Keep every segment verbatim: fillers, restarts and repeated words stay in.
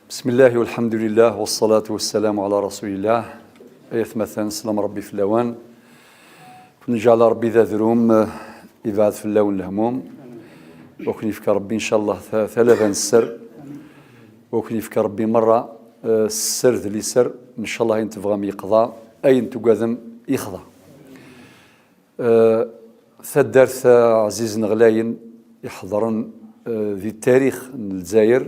بسم الله والحمد لله والصلاة والسلام على رسول الله. Ay atmaten, sslam Ṛebbi fell-awen. Ken iǧɛel Ṛebbi d adrum, eh, ibɛed fell-awen lehmum. Wa ken yefka Ṛebbi, ncallah, ta-, talaba n sser. Wa ken yefka Ṛebbi merra, eh, sser d liser. Ncallah, ayen tebɣam yeqḍa, ayen tugadem yexḍa. Eh, taddart, eh, ɛzizen ɣlayen iḥeḍren, eh, di tarix n Lezzayer,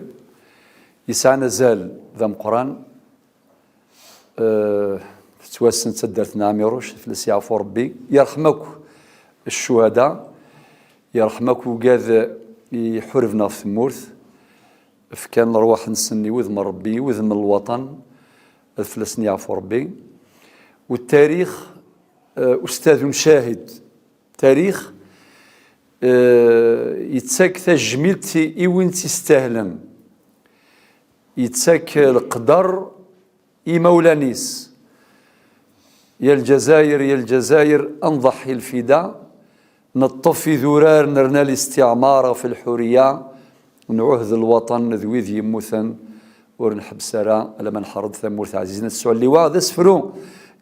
yesɛan azal d ameqqran. Eh, tettwassen d taddart n Ɛmiruc, fell-as yeɛfu Ṛebbi, yerḥem akk ccuhada, yerḥem akk ugad iḥurben ɣef tmurt, fkan lerwaḥ-nsen i wudem n Ṛebbi, i wudem n lwaṭan, ad fell-asen yeɛfu Ṛebbi. U tarix, eh, ustadun cahid, tarix, eh, yettak tajmilt i, i win tt-istahlen, yettak leqder i imawlan-is. Ya Lezzayer, ya Lezzayer, ad nḍeḥḥi lfida, neṭṭef idurar, nerna listiɛmar ɣef lḥuriya, nɛuhed lwaṭan d wid yemmuten, ur nḥebbes ara alamma nḥerr-d tamurt ɛzizen. At Sɛu Lliwa d asefru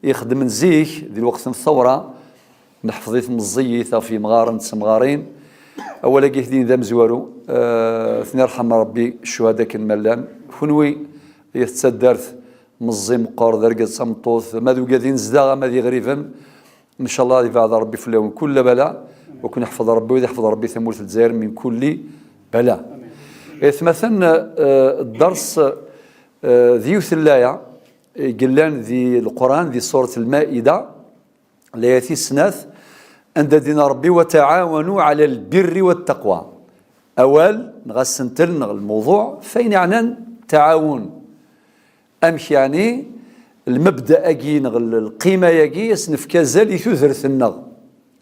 ixeddmen zik di lweqt n thawra, neḥfeḍ-it meẓẓiyit ɣef yemɣaren d temɣarin. Awal-agi i t-d-yenna d amezwaru, eh, ad ten-irḥem Ṛebbi, ccuhada akken ma llan. Kenwi, ay at taddart, meẓẓi meqqer, d argaz d tameṭṭut, ma d ugad inezdaɣ ama d iɣriben, ncallah ad ibeɛɛed Ṛebbi fell-awen kull bala, wa ken-iḥfeḍ Ṛebbi, wa ad iḥfeḍ Ṛebbi tamurt n Lezzayer min kulli bala. Ay atmaten, eh, dders, eh, d yiwet n laya i yellan di Leqran, di surat Lmaida, laya tis snat, anda d-yenna Ṛebbi: "وتعاونوا على البر والتقوى". Awal, neɣ asentel, neɣ lmewḍuɛ, f ayen yeɛnan taɛawun. Amek yeɛni lmebda-agi, neɣ l-, lqima-agi, ad s-nefk azal i tudert-nneɣ?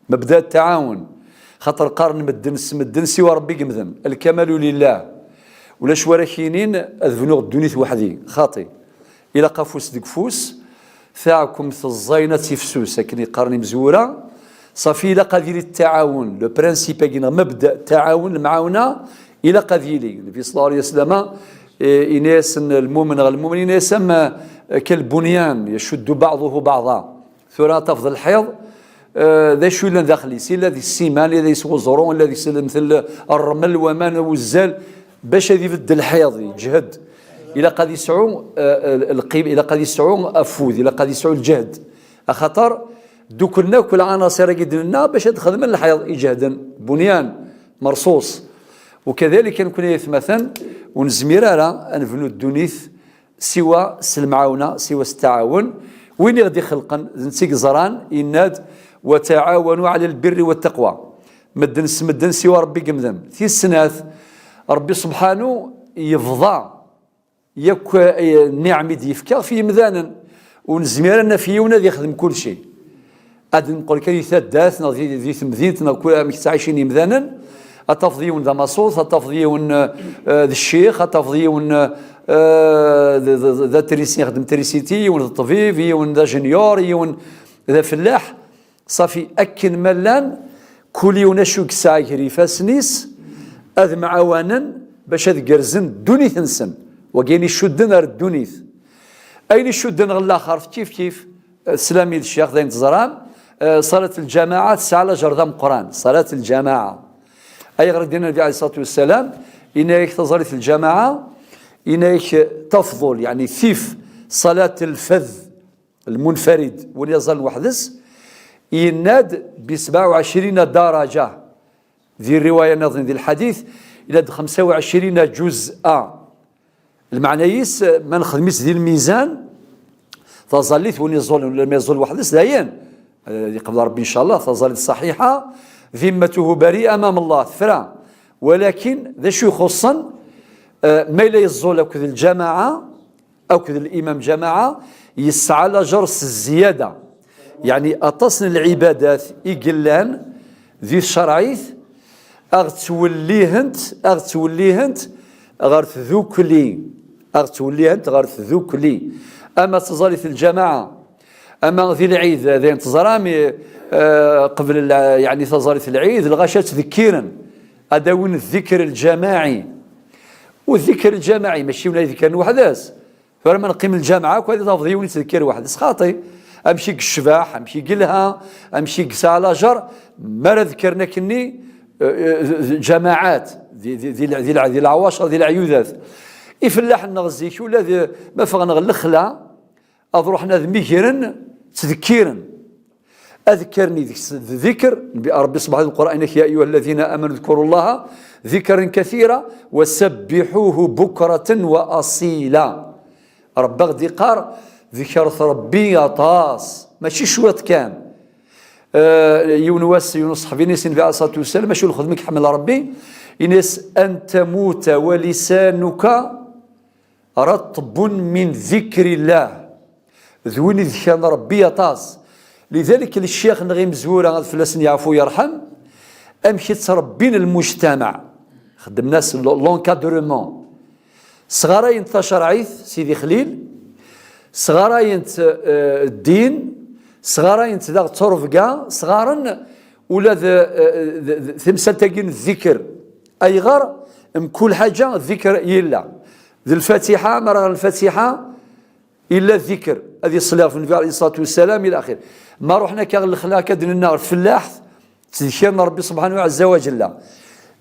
Mebda taɛawun. Xaṭer qqaren medden s medden, siwa Ṛebbi i yemden. Lkamalu lillah. Ulac wara k-yinin ad bnuɣ ddunit weḥd-i. Xaṭi. Ilaq afus deg ufus, taɛkemt ẓẓayen ad tifsus, akken i qqaren imezwura. Ṣafi, ilaq ad yili ttaɛawun. Le principe-agi, neɣ mebda ttaɛawun, lemɛawna, ilaq ad yili. Nnbi ṣella Llahu ɛalayhi wa sallam, eh, yenna-yasen lmumen ɣer lmumen, yenna-yas am, eh, kalbunyan, yacuddu baɛḍuhu baɛḍa. Tura ad tafeḍ lḥiḍ, eh, d acu yellan daxel-is? Illa deg ssiman, illa deg uẓru, illa deg s-, mtel ṛṛmel, waman, uzzal, bac ad ibeddel lḥiḍ, yeǧhed. Ilaq ad yesɛu, eh, lqim-, ilaq ad yesɛu afud, ilaq ad yesɛu lǧehd. Axaṭer dduklen akk lɛanaṣir-agi d-nenna bac ad xedmen lḥiḍ iǧehden, bunyan merṣuṣ. Ukadalik, nekkni ay atmaten, ur nezmir ara ad nebnu ddunit siwa s lemɛawna, siwa s ttaɛawun. Win i ɣ-d-ixelqen, d netta i yeẓran, yenna-d: "وتعاونوا على البر والتقوى". Medden s medden, siwa Ṛebbi i yemden. Tis snat, Ṛebbi subḥanu yebḍa yakk, eh, nniɛm i d-yefka ɣef yimdanen. Ur nezmir ad naf yiwen ad yexdem kulci. Ad neqqel kan i taddart, neɣ di, di temdint, neɣ kul amek ttɛicin yimdanen, ad tafeḍ yiwen d amaṣut, ad tafeḍ yiwen, eh, d ccix, ad tafeḍ yiwen, eh, d, d, d, d atrisi, ixeddem trisiti, yiwen d ṭṭbib, yiwen d ajenyur, yiwen d afellaḥ. Ṣafi, akken ma llan, kul yiwen acu i yesɛa gar ifassen-is, ad mɛawanen bac ad gerrzen ddunit-nsen. Wagi ayen icudden ar ddunit. Ayen icudden ɣer laxert, kif kif, eh, teslam-iyi-d ccix, d ayen teẓram, eh, ṣalat lǧamaɛa tesɛa lajer d ameqqran, ṣalat lǧamaɛa. Ayɣer i d-yenna Nnbi ɛalayhi ṣṣalatu wassalam, yenna-yak taẓallit n lǧamaɛa, yenna-yak tafḍul, yeɛni tif ṣalat lfad, lmunfarid, win yaẓallen weḥd-s, yenna-d bi sebɛa u ɛecrin daraja. Di riwaya nniḍen di lḥadit, yenna-d xemsa u ɛecrin juz'a. Lmeɛna-is, ma nexdem-itt di lmizan, taẓallit win iẓẓulen, wala ma iẓẓul weḥd-s, dayen, eh, yeqbel Ṛebbi, ncallah, taẓallit ṣaḥiḥa, ذمته بريئة أمام الله, tefra. Walakin, d acu ixuṣṣen, eh, ma yella yeẓẓul akked lǧamaɛa, akked limam lǧamaɛa, yesɛa lajer s zzyada. Yeɛni aṭas n lɛibadat i yellan di tcerɛit, a ɣ-ttwellihent, a ɣ-ttwellihent ɣer tdukli, a ɣ-ttwellihent ɣer tdukli. Ama taẓallit n lǧamaɛa, ama di lɛid, d ayen teẓram, eh, qbel lɛ-, yeɛni taẓallit n lɛid, lɣaci ad ttdekkiren, ad awin ddikr lǧamaɛi. U ddikr lǧamaɛi, mačči win ay d-kkren weḥd-s. Tura ma neqqim lǧameɛ akk, ad tafeḍ yiwen yettdekkir weḥd-s. Xaṭi. Amek i yecbeḥ, amek i yelha, amek i yesɛa lajer, mi ara ddekren akkenni, eh, eh, lǧamaɛat, di, di, di, di, di leɛwacer, di leɛyudat. Ifellaḥen-nneɣ zik, ula d, ma ffɣen ɣer lexla, ad ruḥen ad migren, ttdekkiren. Ad kkren deg-s d ddikr, Rebbi ṣebḥan di Lqur'an, يا أيها الذين آمنوا اذكروا الله ذكرا كثيرا وسبحوه بكرة وأصيلا. Rebbi aɣ-d-iqqar, ḍekret Rebbi aṭas, mačči cwiṭ kan. Eh, yiwen wass, yiwen uṣeḥbi-nni s Nnbi عليه الصلاة والسلام, acu lxedma i iḥemmel Rebbi? Ini-as, أن تموت ولسانك رطب من ذكر الله. D win i ḍekren Rebbi aṭas. Lidalik, lecyax-nneɣ imezwura, ad fell-asen yeɛfu yerḥem, amek i ttrebbin lmujtamaɛ. Xedmen-as l-, l'encadrement. Sɣarayen-t tacerɛit, Sidi Xlil, sɣarayen-t, eh, ddin, sɣarayen-t daɣ ttrebga, sɣaren ula d, eh, d, d, temsalt-agi n ddikr. Ayɣer? Mkul ḥaǧa ddikr yella. D lfatiḥa, mi ara ɣren lfatiḥa, yella ddikr, ad yeṣli ɣef Nnbi عليه الصلاة والسلام, ila axir. Ma ruḥen akka ɣer lexla, akka d-nenna ɣer tfellaḥt, ttdekkiren Rebbi subḥanahu ɛezza wa ǧella.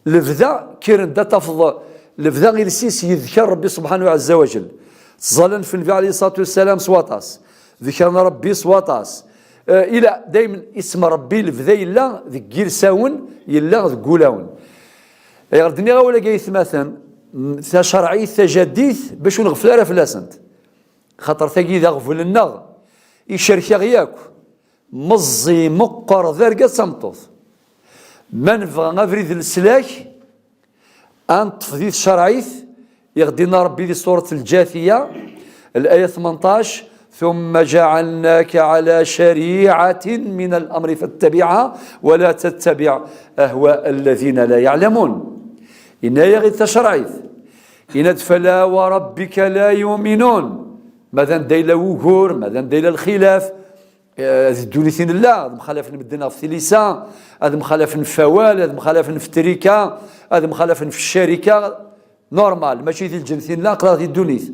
Lebda, kkren-d ad tafeḍ, lebda iles-is yedker Rebbi subḥanahu ɛezza wa ǧell. Ttẓallan ɣef Nnbi عليه الصلاة والسلام s waṭas. Dekren Rebbi s waṭas. Eh, ila, daymen isem Rebbi, lebda yella deg yilsawen, yella deg wulawen. Ayɣer d-nniɣ awal-agi, ay atmaten, m-, tacerɛit, tajadit, bac ur nɣeffel ara fell-asent. Xaṭer tagi d aɣbel-nneɣ, icerk-aɣ yakk, meẓẓi, meqqer, d argaz, d tameṭṭut. Ma nebɣa abrid n leslak, ad neṭṭef di tcerɛit, i ɣ-d-inna Rebbi di surat Lǧathiya, laya tmenṭac, ثم جعلناك على شريعة من الأمر فاتبعها ولا تتبع أهواء الذين لا يعلمون. Yenna-yaɣ-id tacerɛit. Yenna-d, فلا وربك لا يؤمنون. Ma d anda yella wugur, ma d anda yella lxilaf, eh, di ddunit i nella, ad mxalafen medden ɣef tilisa, ad mxalafen f awal, ad mxalafen f trika, ad mxalafen f ccarika. Normal, mačči di lǧennet i nella, aql-aɣ di ddunit.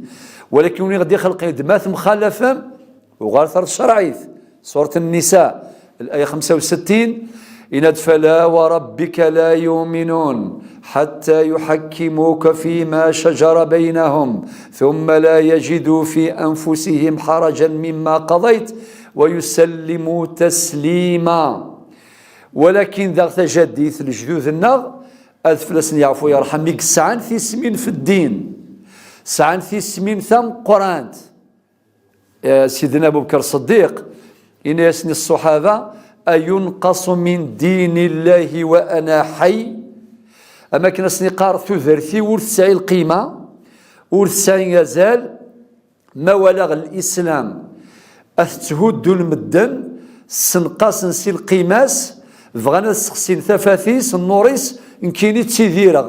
Walakin win i ɣ-d-ixelqen, ma temxalafem, uɣalet ar tcerɛit. Surat Nnisa, laya xemsa u settin, yenna-d, فلا وربك لا يؤمنون حتى يحكموك فيما شجر بينهم ثم لا يجدوا في أنفسهم حرجا مما قضيت ويسلموا تسليما. Walakin daɣ tajadit, lejdud-nneɣ, ad fell-asen yeɛfu yerḥem, i yesɛan tismin f ddin, sɛan tismin tameqqrant. Eh, Sidna Abu Bakr Ṣeddiq, yenna-yasen i ṣṣuḥaba, أينقص من دين الله وأنا حي؟ Am akken ad sen-iqqar, tudert-iw ur tesɛi lqima, ur tesɛi azal, ma walaɣ lislam ad t-tthuddun medden, ssenqasen si lqima-s, bɣan ad sexsin tafat-is, nnuṛ-is, nekkini ttidireɣ.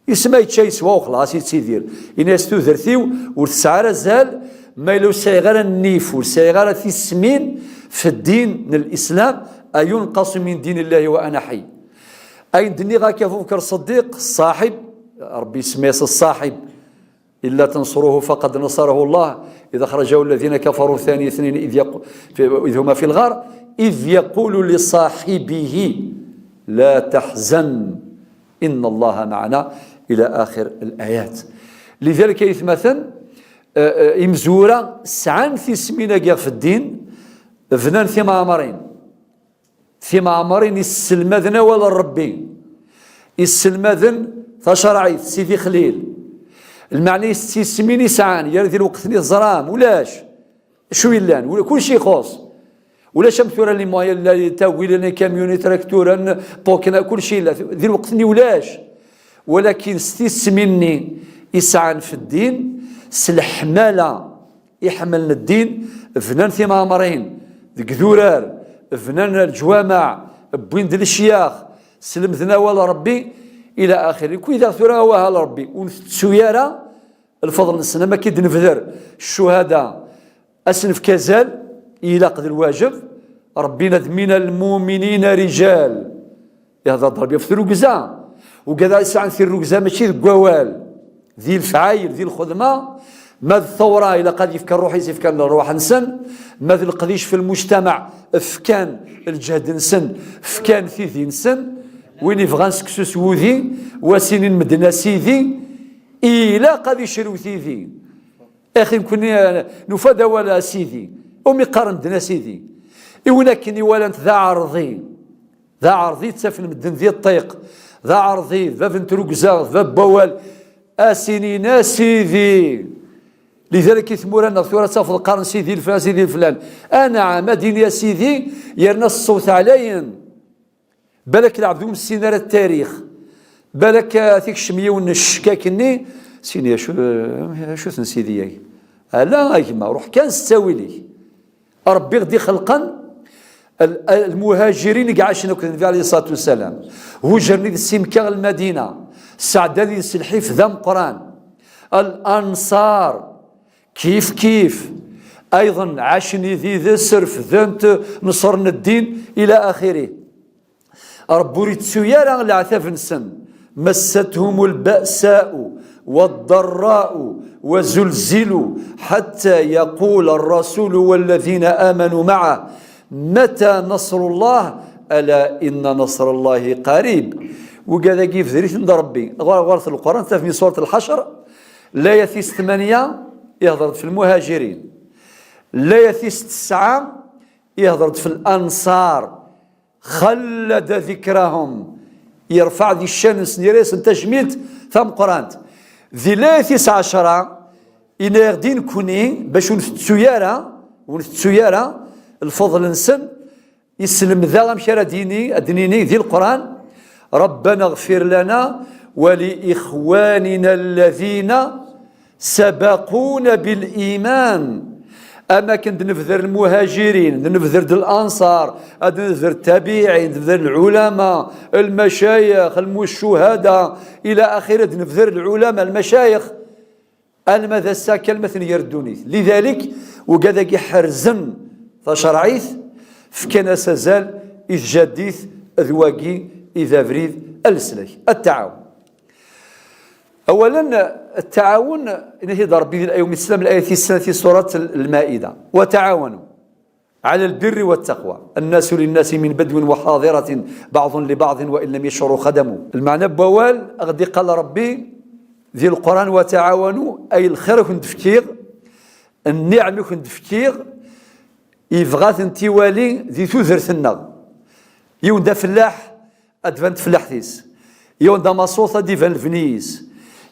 Isem-a yečča yeswa uxlaṣ yettidir. Ini-as tudert-iw ur tesɛi ara azal, ma yella ur sɛiɣ ara nnif, ur sɛiɣ ara tismin f ddin n lislam, أينقص من دين الله وأنا حي. Ayen d-nniɣ akka, Abu Bakr Ṣeddiq, ṣṣaḥib, Rebbi isemma-yas ṣṣaḥib, إلا تنصروه فقد نصره الله إذ أخرجه الذين كفروا ثاني اثنين إذ يق-، في، إذ هما في الغار إذ يقول لصاحبه لا تحزن إن الله معنا إلى آخر الآيات. Lidalik, ay atmaten, eh, eh, imezwura sɛan tismin-agi ɣef ddin, bnan timeɛmarin. Timeɛmarin isselmaden awal n Rebbi, isselmaden tacerɛit, Sidi Xlil. Lmeɛna-is d tismin i sɛan, yerna di lweqt-nni teẓram, ulac. Acu yellan? Ula-, kulci ixuṣ. Ulac am tura les moyens, la, tawilin, les camions, les tracteurs, n-, ṭukna, kulci yella. Di lweqt-nni ulac. Walakin s tismin-nni i sɛan f ddin, s leḥmala iḥemmlen ddin, bnan timeɛmarin deg idurar, bnan leǧwameɛ, wwin-d lecyax, slemden awal n Rebbi, ila axiri. Nekk widak tura awahal n Rebbi, ur ntettu ara lfeḍl-nsen, am akka i d-nebder ccuhada, ad sen-nefk azal, ilaq d lwajeb, Rebbi yenna-d من المؤمنين رجال. Ihder-d Rebbi ɣef tirrugza. Ugad ara yesɛan tirrugza mačči deg wawal. Di lefɛayel, di lxedma, ma d tawra ilaq ad yefk rruḥ-is, fkan rruḥ-nsen, ma d leqdic fi lmujtamaɛ, fkan lǧehd-nsen, fkan tidi-nsen. Win ibɣan seksu s wudi, wa s-inin medden a sidi, ilaq ad icrew tidi. Axi nekni, eh, nufa-d awal a sidi, umi qqaren medden a sidi. I win akken iwalant d aɛerḍi, d aɛerḍi ttafen medden di ṭṭiq, d aɛerḍi, d bab n trugza, d bab n wawal, a s-inin a sidi. Lidalik i tmura-nneɣ tura ad tafeḍ qqaren sidi lflan, sidi lflan. Anɛam, ad d-ini a sidi, yerna s ṣṣut ɛlayen. Balak lɛebd ur nessin ara tarix. Balak, eh, tikcem yiwen n ccek akkenni, sini acu, acu-ten sidi-agi? Ala a gma, ruḥ kan s ttawil-ik. Ṛebbi i ɣ-d-ixelqen, l-, lmuhajirin i iɛacen akked Nnbi ɛalayhi ṣṣalatu wassalam. Hujren-id si Mekka ɣer Lmadina, sɛeddan yid-s lḥif d ameqqran. Al-Ansar, kif kif. Ayḍen, ɛacen yid-s, refden-t, neṣren ddin, ila axirih. Ṛebbi ur ittu ara leɛtab-nsen. مستهم البأساء والضراء وزلزلوا حتى يقول الرسول والذين آمنوا معه متى نصر الله ألا إن نصر الله قريب. Wigad-agi ibder-iten-d Ṛebbi. Ɣur-, ɣur-t Leqran, tafem di surat Lḥecr, layat-is tmanya, ihder-d f lmuhajirin. Layat-is tesɛa, ihder-d f Lansar. خلد ذكرهم. Yerfa di ccan-nsen, yerra-yasen tajmilt tameqqrant. Di layat-is ɛecra, yenna-yaɣ-d i nekkni, bac ur ntettu ara, ur ntettu ara lfeḍl-nsen, yesselmed-aɣ amek ara d-yini, ad d-nini di Leqran, ربنا اغفر لنا ولإخواننا الذين سبقونا بالإيمان. Am akken d-nebder lmuhajirin, d-nebder-d lansar, ad d-nebder tabiɛin, d-nebder lɛulama, lmacayex, lmucuhada, ila axiri, d-nebder lɛulama, lmacayex. Alma d ass-a kan ma ten-ger ddunit. Lidalik, wigad-agi ḥerzen tacerɛit, fkan-as azal i tjaddit, d wagi i d abrid n leslak. At-taɛawun. أولا, التعاون, inna-t-id Ṛebbi di l-, yumi teslam, layat tis snat di surat Lmaida. وتعاونوا على البر والتقوى. الناس للناس من بدو وحاضرة بعض لبعض وإن لم يشعروا خدموا. Lmeɛna n wawal, a ɣ-d-iqqal Ṛebbi di Leqran, وتعاونوا, ay lxir i kent-d-fkiɣ, nniɛma i kent-d-fkiɣ, yebɣa ad tent-iwali di tudert-nneɣ. Yiwen d afellaḥ, ad d-tban tfellaḥt-is. Yiwen d amaṣut, ad d-iban lebni-is.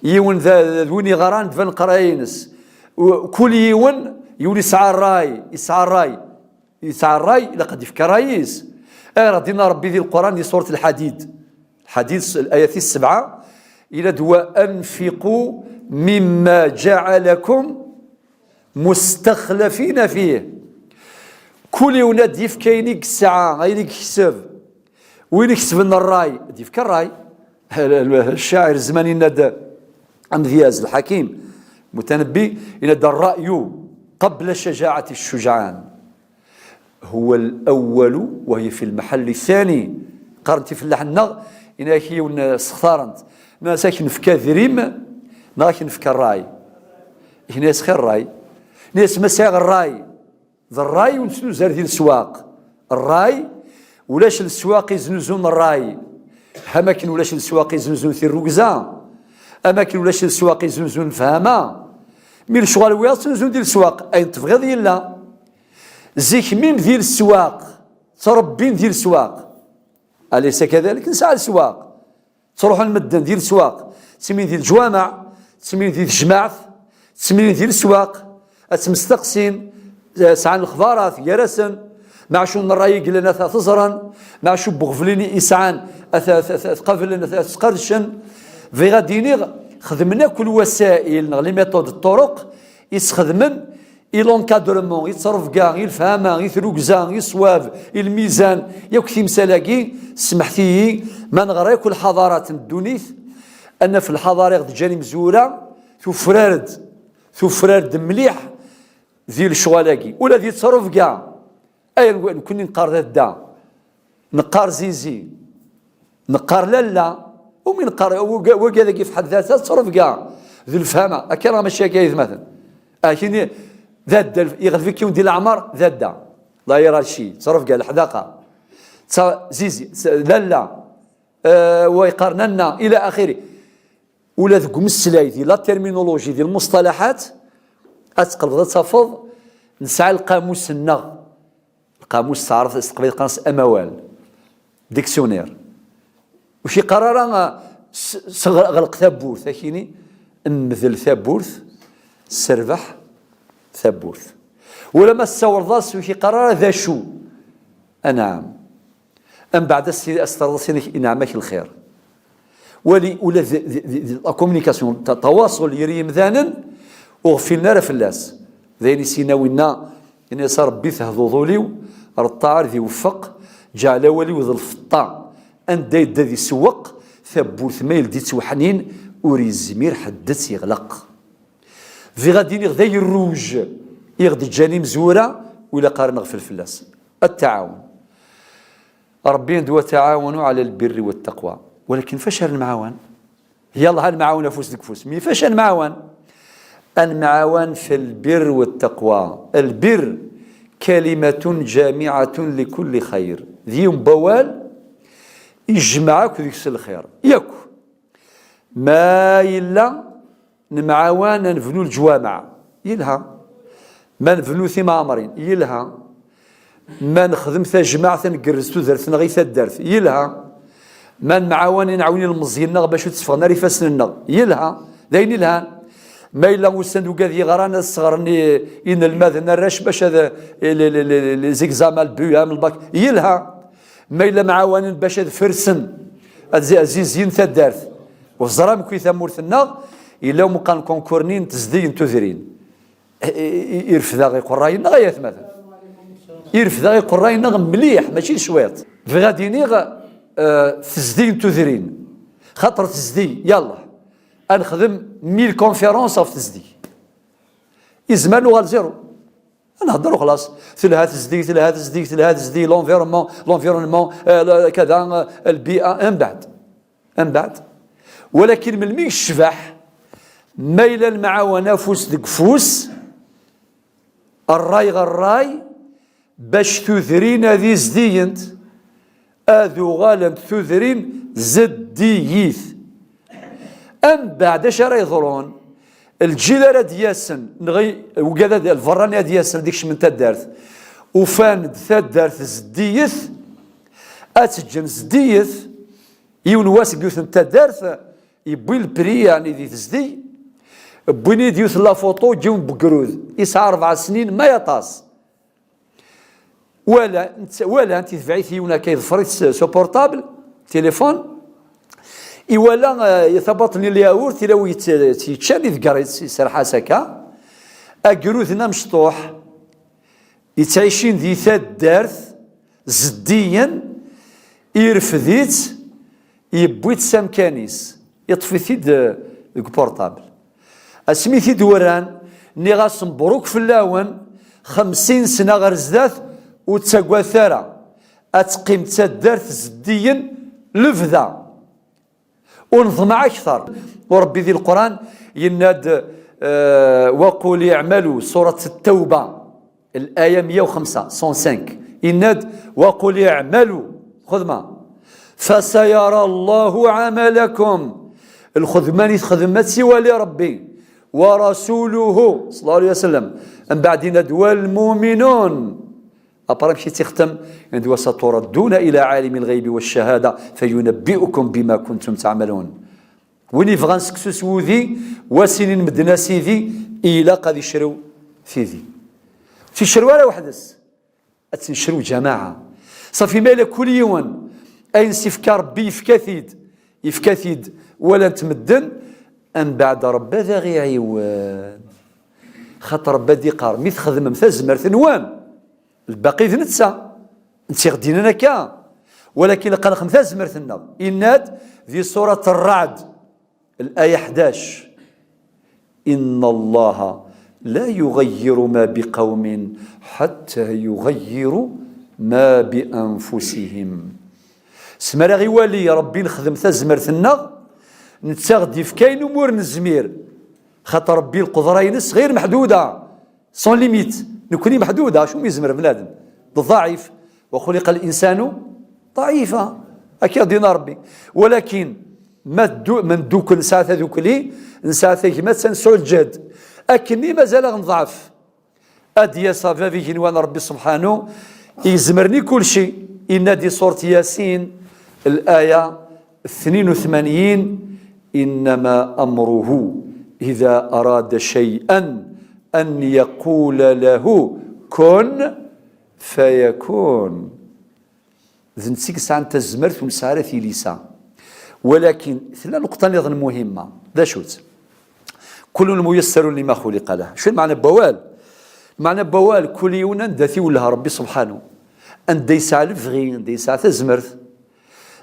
Yiwen d, d win yeɣran, ad d-tban leqraya-ines. U-, kul yiwen, yiwen yesɛa ṛṛay, yesɛa ṛṛay, yesɛa ṛṛay, ilaq ad d-ifk ṛṛay-is. Ayɣer i ɣ-d-yenna Ṛebbi di Leqran di surat Lḥadid? Lḥadid, s-, layat tis sebɛa, yenna-d, وأنفقوا مما جعلكم مستخلفين فيه. Kul yiwen ad d-yefk ayen i yesɛa, ayen i yekseb. Win ikesben ṛṛay, ad d-yefk ṛṛay. Ccacir zzman yenna-d, amedyaz, lḥakim, mutanebbi, yenna-d, الرأي قبل شجاعة الشجعان هو الأول وهي في المحل الثاني. Qqaren-t ifellaḥen-nneɣ, yenna-ak yiwen, eh, sextaren-t. Nnan-as, ad k-nefk adrim, neɣ ad k-nefk ṛṛay? Yenna-as, xir ṛṛay. Yenna-as, ma sɛiɣ ṛṛay d ṛṛay, ur nettnuzu di leswaq. Ṛṛay, ulac leswaq iznuzun ṛṛay. Am akken ulac leswaq iznuzun tirrugza. Am akken ulac leswaq iznuzun lefhama. Mi lecɣal wiyaḍ ttnuzun di leswaq, ayen tebɣiḍ yella. Zik, mim di leswaq, ttṛebbin di leswaq. Alaysa kadalik? Nesɛa leswaq. Ttruḥun medden di leswaq, ttemlilin di leǧwameɛ, ttemlilin di tejmaɛt, ttemlilin di leswaq, ad ttmesteqsin, eh, sɛan lexbarat gar-asen, meɛcu n ṛṛay i yellan ad t-ẓren, meɛcu n uɣbel i sɛan ad t-, ad t-, ad t-qablen, ad t-, ad t-sqerdcen. Bɣiɣ ad d-iniɣ, xedmen akk lwasail neɣ les méthodes, ṭṭuruq i sxedmen i l'encadrement, i ttrebga, i lefhama, i trugza, i ṣṣwab, i lmizan, yakk timsal-agi, smeḥt-iyi, ma neɣra yakk lḥadarat n ddunit, ad naf lḥadara i ɣ-d-ǧǧan imezwura, tufrar-d, tufrar-d mliḥ di lecɣal-agi. Ula di ttrebga, ay, nekkni neqqar dadda, neqqar zizi, neqqar lalla, umi neqqar, wagi, wagi dagi f ḥedd data d ttrebga. D lefhama, akka neɣ mačči akka, ay atmaten? Akini, d adda, yeɣleb-ik yiwen di leɛmer, d adda. La hiérarchie, ttṛebga, leḥdaqa. Tta zizi, tt- lalla, eh, wa yeqqaren anna, ila axiri. Ula deg umeslay, di la terminologie, di lmusṭalaḥat, ad tqelbeḍ ad tafeḍ, nesɛa lqamus-nneɣ. Lqamus s taɛrabt, s teqbaylit qqaren-as amawal. Dictionnaire. Ur k-iqqar ara, ah, s-, s-, ɣleq tawwurt, akini, mdel tawwurt, serbeḥ tawwurt. Wala ma tessawleḍ-as, ur k-iqqar ara d acu. Anɛam. Mbeɛd, as-, as-terreḍ-as inek, inɛem-ak lxir. Wali, ula d, d, d, d la communication, ta-, tawaṣul ger yimdanen, ur ɣfilen ara fell-as. D ayen i s-yenna winna, yenna-as: "A Rebbi, tehduḍ ul-iw, ar ṭṭaɛa ar d iweffeq, ǧeɛl awal-iw d lfeṭṭa, anda yedda ad isewweq, tawwurt ma yeldi-tt weḥnin, ur yezmir ḥedd ad tt-yeɣleq." Bɣiɣ ad d-iniɣ d agerruj i ɣ-d-ǧǧan imezwura, u ilaq ara neɣfel fell-as. Ad t-tɛawen. Ṛebbi yenna-d: "Wa taɛawanu ɛala lbirri wa ttaqwa." Walakin fac ara nemɛawan? Yallah, ad nemɛawan afus deg ufus. Mi fac ad nemɛawan? Ad nemɛawan fi lbirr wa ttaqwa. Lbirr kalimatun jamiɛatun li kulli xayr. D yiwen n wawal ijmeɛ akk deg-s lxir. Yakk. Ma yella nemɛawan ad nebnu leǧwameɛ, yelha. Ma nebnu timɛemrin, yelha. Ma nexdem tajmaɛt ad ngerrez tudert-nneɣ i taddart, yelha. Ma nemɛawan ad nɛawen ilmeẓyen-nneɣ bac ur tteffɣen ara ifassen-nneɣ, yelha. D ayen ilhan. Ma yella usan-d ugad yeɣran ad sɣren i, inelmaden arrac bac ad, les, les, les, les examens, le B E M, le bac, yelha. Ma yella mɛawanen bac ad fersen, ad zi-, ad zizyen taddart. U teẓram kwi tamurt-nneɣ, yella umeqqan konkurni n tezdeg n tudrin. I, i, i, irfed-aɣ iqerray-nneɣ, ay atmaten. Irfed-aɣ iqerray-nneɣ mliḥ, mačči d cwiṭ. Bɣiɣ ad iniɣ, eh, tezdeg n tudrin. Xaṭer tezdeg, yallah. Ad nexdem mille conférences ɣef tezdeg. Izmer nuɣal zéro. Ad nehder u xlaṣ. Telha tezdeg, telha tezdeg, telha tezdeg, l'environnement, l'environnement, eh, la-, kada, eh, lbi'a, mbeɛd. Mbeɛd. Walakin melmi yecbeḥ, ma yella lemɛawan afus deg ufus, ṛṛay ɣer ṛṛay, bac tudrin ad izdiyent, ad uɣalent tudrin zeddigit. Mbeɛd, acu ara yeḍrun? Lǧil ara d-yasen, neɣ i-, wigad ad, lberrani ad yasen, ad ikecmen taddart, ufan-d taddart zeddiget, ad tt-ǧǧen zeddiget, yiwen wass deg yiwet n taddart, yewwi lpri, yeɛni di tezdeg, wwin-iyi-d yiwet n la photo n yiwen n wegrud, yesɛa rebɛa snin, ma yaṭas. Wala, netta, walan, itbeɛ-it yiwen akka, yeḍfer-it s, s uportable, téléphone. Iwala, eh, tabaṭ-nni n lyawurt, ila wi yett-, yeččan, iḍegger-itt, iserreḥ-as akka. Agrud-nni amecṭuḥ, yettɛicin di taddart, zeddigen, irfed-itt, yewwi-tt s amkan-is, yeṭṭef-it-id, eh, deg uportable. Asmi i t-id-werran, nniɣ-as: "Mebruk fell-awen, xemsin sna ɣer zdat, ur ttagadet ara. Ad teqqim d taddart zeddigen lebda. Ur neḍmeɛ akter." U Ṛebbi di Leqran yenna-d, eh, "Wa qul i'malu", surat Ttawba. Laya meyya u xemsa, cent cinq, yenna-d: "Wa qul i'malu", xedma. "Fasayara Allahu amalakum." Lxedma-nni txedmem ad tt-iwali Ṛebbi. "Wa rasuluhu", ṣalla Llahu ɛalayhi wa sallam. Mbeɛd yenna-d: "Wal mu'minun." Après, amek i tt-ixtem? Yenna-d: "Wa saturadduna ila alimi lɣaybi wa ccahada, fayunabbi'ukum bima kuntum ta'malun." Win yebɣan seksu s wudi, wa sinin medden a sidi, ilaq ad icrew tidi. Ur tt-icrew ara weḥd-s, ad tt-necrew ǧamaɛa. Ṣafi, ma yella kul yiwen ayen s-ifka Ṛebbi, yefka-t-id, yefka-t-id, walan-t medden, mbeɛd Ṛebbi ad aɣ-iɛiwen. Xaṭer Ṛebbi ad d-iqqar: "Mi txedmem tazmert-nwen, lbaqi d netta." Netta i ɣ-d-yennan akka. Walakin ilaq ad nexdem tazmert-nneɣ. Yenna-d di surat Ṛṛeɛd, laya ḥdac: "Inna Allaha la yuɣayyiru ma biqawmin ḥatta yuɣayyiru ma bi anfusihim." Asmi ara ɣ-iwali Ṛebbi nexdem tazmert-nneɣ, netta ɣ-d-ifka ayen umi ur nezmir. Xaṭer Ṛebbi lqudra-ines ɣir meḥduda, sans limite. Nekni meḥduda, acu mi yezmer bnadem? D ḍɛif. وخلق الإنسان ضعيفا. Akka i d-yenna Ṛebbi. Walakin ma ddu-, ma neddukel nesɛa tadukli, nesɛa tagmat, ad nesɛu lǧehd. Akkenni mazal-aɣ neḍɛef. Ad d-yas bab igenwan n Ṛebbi subḥanu, izemren i kulci. Yenna-d di suṛt Yasin, laya tnin u tmanyin: إنما أمره إذا أراد شيئا أن يقول له كن فيكون. D netta i yesɛan tazmert ur nesɛi ara tilisa. Walakin tella nuqṭa nniḍen muhimma. D acu-tt? كل ميسر لما خلق له. Acu lmeɛna n wawal? Lmeɛna n wawal, kul yiwen anda t-iwelleh Ṛebbi subḥanu. Anda yesɛa lebɣi, anda yesɛa tazmert.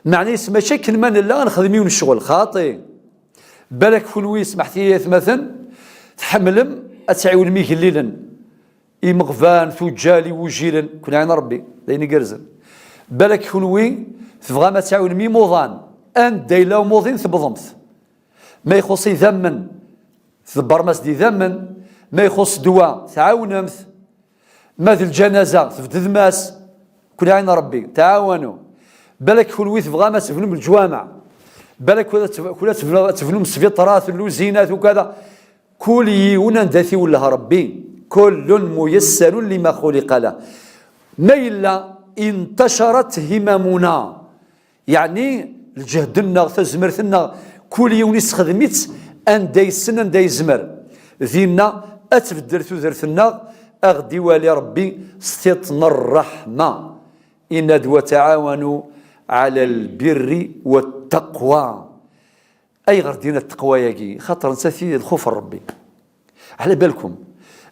Meɛna-s mačči akken ma nella ad nexdem yiwen ccɣel, xaṭi. Balak kunwi, smeḥt-iyi aytmaten, tḥemmlem ad tɛiwnem igellilen, imeɣban, tuǧǧal, iwujilen, ken ɛin Ṛebbi, d ayen igerrzen. Balak kunwi tebɣam ad tɛiwnem imuḍan, anda yella umuḍin tewwḍemt. Ma ixuṣṣ idammen, tḍebbrem-as-d idammen, ma ixuṣṣ ddwa, tɛawnem-t. Ma d lǧanaza, tbeddem-as, ken ɛin Ṛebbi, tɛawanu. Balak kunwi tebɣam ad tebnum leǧwameɛ, balak kunwi ad teb-, kunwi ad tebnum, ad tebnum sbiṭarat, lluzinat, ukada. Kul yiwen anda t-iwelleh Ṛebbi. كل ميسر لما خلق له. Ma yella انتشرت هممنا, yeɛni lǧehd-nneɣ, tazmert-nneɣ, kul yiwen issexdem-itt anda yessen, anda yezmer. Dinna ad tbeddel tudert-nneɣ, a ɣ-d-iwali Ṛebbi s tiṭ n ṛṛeḥma. Yenna-d: وتعاونوا على البر والتقوى. Ayɣer d-yenna ttaqwa-agi? Xaṭer nettat i d lxuf n Ṛebbi. Ɛla balkum,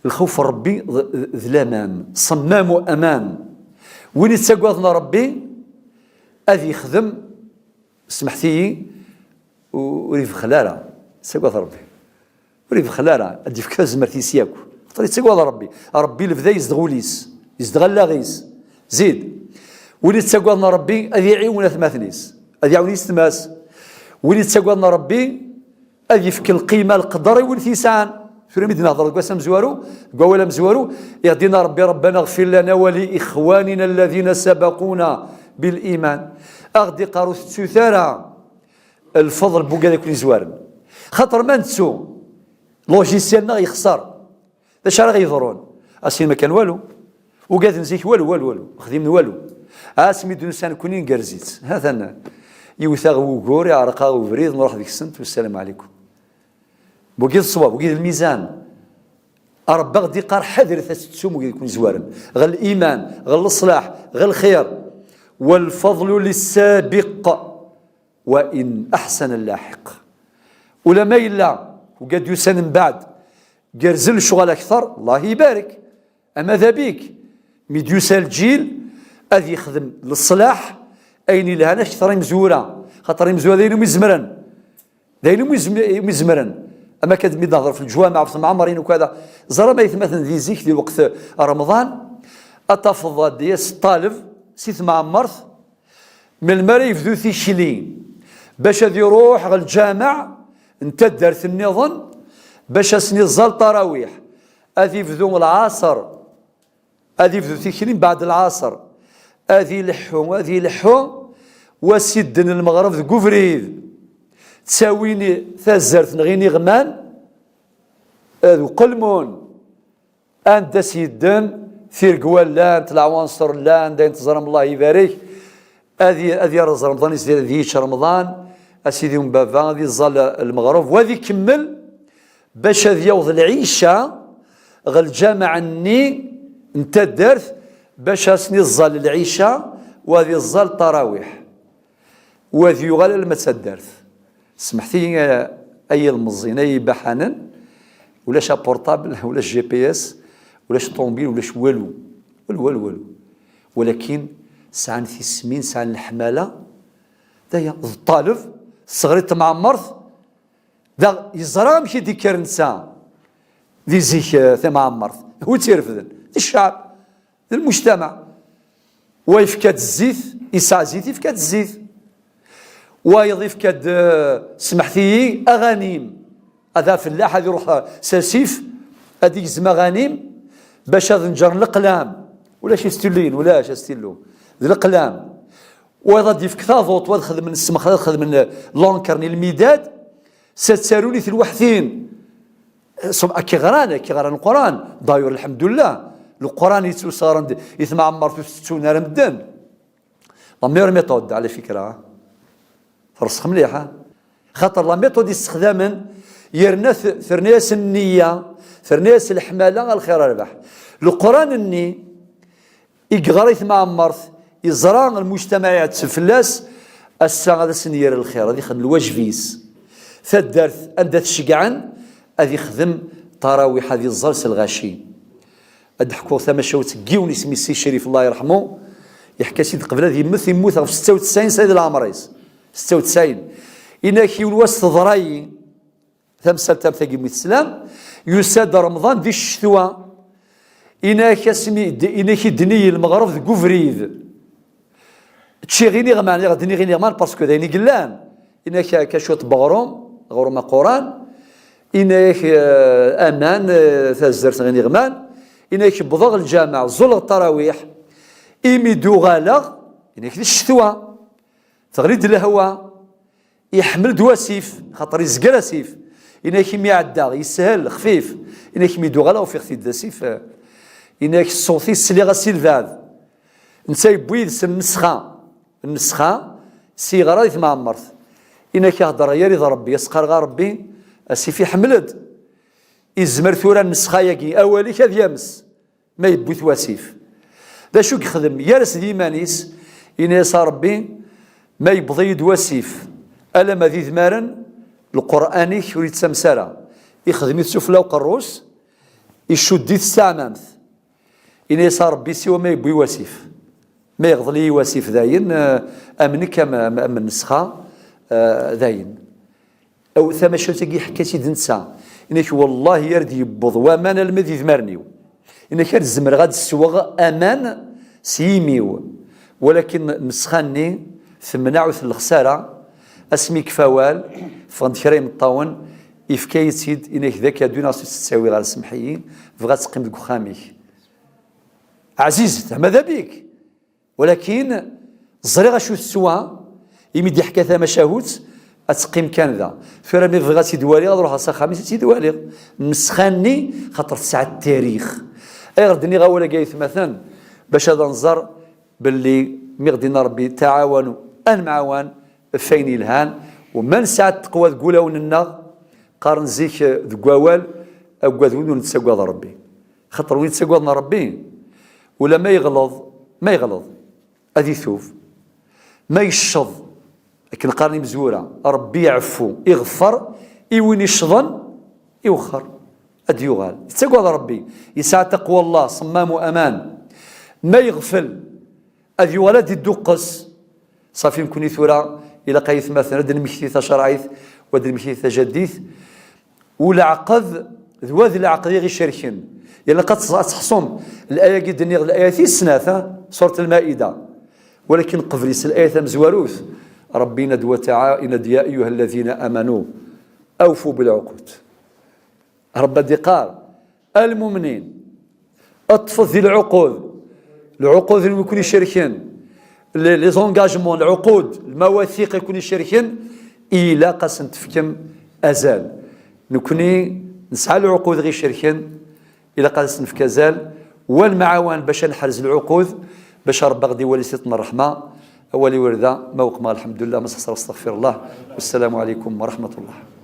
lxuf n Ṛebbi d, d, d laman, ṣemmam u aman. Win ittaggaden Ṛebbi ad yexdem, smeḥt-iyi, u-, ur ibexxel ara, ittagad Ṛebbi. Ur ibexxel ara, ad d-yefk tazmert-is yakk. Xaṭer ittagad Ṛebbi. Ṛebbi lebda yezdeɣ ul-is, yezdeɣ allaɣ-is. Zid. Win ittagaden Ṛebbi ad iɛiwen atmaten-is, ad iɛawen yessetma-s. Win ittagaden Ṛebbi ad yefk lqima, leqder i win t-yesɛan. Tura mi d-nehder deg wass amezwaru, deg wawal amezwaru, i ɣ-d-yenna Ṛebbi: ربنا اغفر لنا ولإخواننا الذين سبقونا بالإيمان. A ɣ-d-iqqar ur tettut ara lfeḍl n wugad i ken-izwaren. Xaṭer ma nettu, logiciel-nneɣ yexṣer. D acu ara ɣ-yeḍrun? Asin ma kan walu. Ugaden zik walu, walu, walu. Xdimen walu. Asmi d-nusa nekni ngerz-itt. Hatan, iwet-aɣ wugur, iɛreq-aɣ ubrid, nruḥ deg-sent, wassalam ɛlikum. Wagi d ṣṣwab, wagi d lmizan. Ṛebbi a ɣ-d-iqqar: ḥadret ad tettum wigi i ken-izwaren. Ɣer liman, ɣer leṣlaḥ, ɣer lxir. والفضل للسابق وإن أحسن اللاحق. Ula ma yella wigad yusan mbeɛd gerrzen lecɣal akter, Allah ibarek. Ama d abik, mi d-yusa lǧil, ad yexdem leṣlaḥ, ayen yelhan akter imezwura. Xaṭer imezwura d ayen umi zemren. D ayen umi zem-, umi zemren. Ama kan mi d-nehder ɣef leǧwameɛ, ɣef temɛemrin ukada. Ẓer ama aytmaten di zik, di lweqt Remḍan, ad tafeḍ ad d-yas ṭṭaleb si tmeɛmert, melmi ara yebdu tikli, bac ad iruḥ ɣer lǧameɛ n taddart nniḍen, bac ad sen-iẓẓal ṭarawiḥ. Ad ibdu lɛaṣer, ad ibdu tikli mbeɛd lɛaṣer. Ad ileḥḥu, ad ileḥḥu, wa sidden lmeɣreb deg ubrid. Ttawin tazart neɣ iniɣman, ad uqelmun. Anda s-yedden, tiregwa llant, leɛwanṣer llan, d ayen teẓram, Allah ibarek. Ad y-, ad yerreẓ Remḍan-is, ad yečč Remḍan, a sidi n baba, ad iẓẓal lmeɣreb, wa ad ikemmel bac ad yaweḍ lɛica ɣer lǧameɛ-nni n taddart, bac ad sen-iẓẓal lɛica, wa ad iẓẓal ṭarawiḥ. Wa ad yuɣal alma d taddart. Smeḥt-iyi, ay ilmeẓyen, ay ibaḥanen, ulac apurṭabl, ulac G P S, ulac ṭumubil, ulac walu. Walu, walu, walu. Walakin sɛan tismin, sɛan leḥmala. D aya, d ṭṭaleb, tesseɣri temɛemmert, daɣ yeẓra amek i d-ikker netta di zik, eh, timɛemmert. Wi tt-irefden? D cceɛb. D lmujtamaɛ. Wa yefka-d zzit, yesɛa zzit, yefka-d zzit. Wayeḍ yefka-d, eh, smeḥt-iyi, aɣanim. ad afellaḥ ad iruḥ s asif, ad igzem aɣanim, bac ad nǧer leqlam. Ulac istillin, ulac astillu. D leqlam. Wayeḍ ad yefk taḍuṭ, wa ad xedmen ssmexra, ad xedmen l'encre n lmidad, s ad ttarun i telweḥtin. Ṣub-, akka ɣran, akka ɣran Leqran. D'ailleurs, lḥemdullah, Leqran yettusɣaren d-, i tmeɛmert ur t-ttettun ara medden. La meilleure méthode, ɛla fikra. Terṣex mliḥ, ha? Xaṭer la méthode i ssexdamen, yerna t-, terna-yas nniya, terna-yas leḥmala, a lxir a rrbeḥ. Leqran-nni i yeɣra i tmeɛmert, iẓra lmujtamaɛ iɛetteb fell-as, ass-a ad asen-yerr lxir, ad ixdem lwajeb-is. Taddart anda t-ceggɛen, ad ixdem ṭarawiḥ, ad iẓẓal s lɣaci. Ad d-ḥkuɣ tamacahut n yiwen isem-is Si Crif, Allah yerḥmu, yeḥka-tt-id qbel ad yemmet, yemmut ɣef setta u tesɛin sɛid leɛmer-is. Setta u tesɛin. Inak yiwen wass teḍra-yi tamsalt am tagi mi teslam, yusa-d Remḍan di ccetwa. Inak asmi d-, inak i d-nni lmeɣreb deg ubrid. Ččiɣ iniɣman, iɣ d-nniɣ iniɣman, parce que d ayen i yellan. Inak akka cwiṭ n weɣrum, aɣrum aquran, inak, eh, aman, eh, tazzert n iniɣman, inak wwḍeɣ lǧameɛ, ẓẓuleɣ ṭarawiḥ, imi d-uɣaleɣ, inak di ccetwa, teɣli-d lehwa, iḥmel-d wasif, xaṭer izger asif, inak imi ɛeddaɣ, yeshel, xfif, inak imi d-uɣaleɣ ufiɣ-t-id d asif, eh, inak ṣṣut-is sliɣ-as si lbeɛd. Netta yewwi yid-s nnesxa. Nnesxa s yeɣra di tmeɛmert. Inak ihedder ɣer-i d Rebbi, as-qqareɣ a Rebbi, asif iḥmel-d. Izmer tura nnesxa-yagi, awal-ik ad yames, ma yewwi-t wasif. D acu i yexdem? Yers d yiman-is, ini-as a Rebbi, ma yewweḍ-iyi-d wasif, alamma d idmaren, Lqur'an-ik ur yettames ara. Ixdem-it sufella uqerru-s, icudd-it s taɛmamt. Ini-as a Rebbi, siwa ma yewwi wasif. Ma yeɣḍel-iyi wasif dayen, eh, am nekk am, am, am nnesxa, eh, dayen. Aw, tamacahut-agi ḥka-tt-id netta. Inak, wallahi, ar d-yewweḍ waman alma d idmaren-iw. Inak, ar zemreɣ ad sweɣ aman s yimi-w. Walakin nnesxa-nni temneɛ ur tellexs ara. Asmi yekfa awal, ffɣen-d kra imeṭṭawen, yefka-yi-tt-id, inak d akadu neɣ s ur tt-ttawiɣ ara, semmeḥ-iyi, bɣiɣ ad teqqim deg uxxam-ik. Ɛzizet, ama d abik. Walakin ẓriɣ acu teswa, imi d-iḥka tamacahut, ad teqqim kan da. Tura mi bɣiɣ ad tt-id-waliɣ, ad ruḥeɣ s axxam-is ad tt-id-waliɣ. Nnesxa-nni, xaṭer tesɛa tarix. Ayɣer d-nniɣ awal-agi ay atmaten? Bac ad nẓer belli mi ɣ-d-inna Rebbi, taɛawanu, ad nemɛawan ɣef wayen yelhan, u ma nesɛa taqwa deg wulawen-nneɣ, qqaren zik deg wawal, aggad win ur nettagad Rebbi. Xaṭer win yettagaden Rebbi, ula ma yeɣleḍ, ma yeɣleḍ, ad itub. Ma yecceḍ, akken qqaren imezwura, Rebbi iɛeffu, iɣeffer i win iccḍen, iwexxer, ad d-yuɣal. Yettagad Rebbi, yesɛa taqwa Allah, ṣemmamu aman. Ma yeɣfel, ad yuɣal ad d-idduqqes. Ṣafi, nekni tura ilaq ay atmaten ad d-nmekti tacerɛit, u ad d-nmekti tajaddit. U leɛqed, d wa d leɛqed i ɣ-icerken. Ilaq ad teẓ-, ad teḥṣum. Laya-agi d-nniɣ, laya tis snat, ha? Surat Lmaida. Walakin qbel-is laya tamezwarut, Rebbi yenna-d wa taɛa-, yenna-d, يا أيها الذين آمنوا أوفوا بالعقود. Rebbi ad d-iqqar, a lmumnin, ṭṭfet di lɛuqud, lɛuqud n wi ken-icerken, les, les engagements, lɛuqud, lmawathiq i ken-icerken, ilaq ad sen-tefkem azal. Nekni nesɛa lɛuqud ɣ-icerken, ilaq ad sen-nefk azal, wa nemɛawan bac ad neḥrez lɛuqud, bac Rebbi ad ɣ-d-iwali s tiṭ n ṛṛeḥma. Awal-iw ar da, ma weqmeɣ, lḥemdullah, ma sxeṣreɣ, astaɣfirullah. Wassalamu ɛalaykum wa raḥmatullah.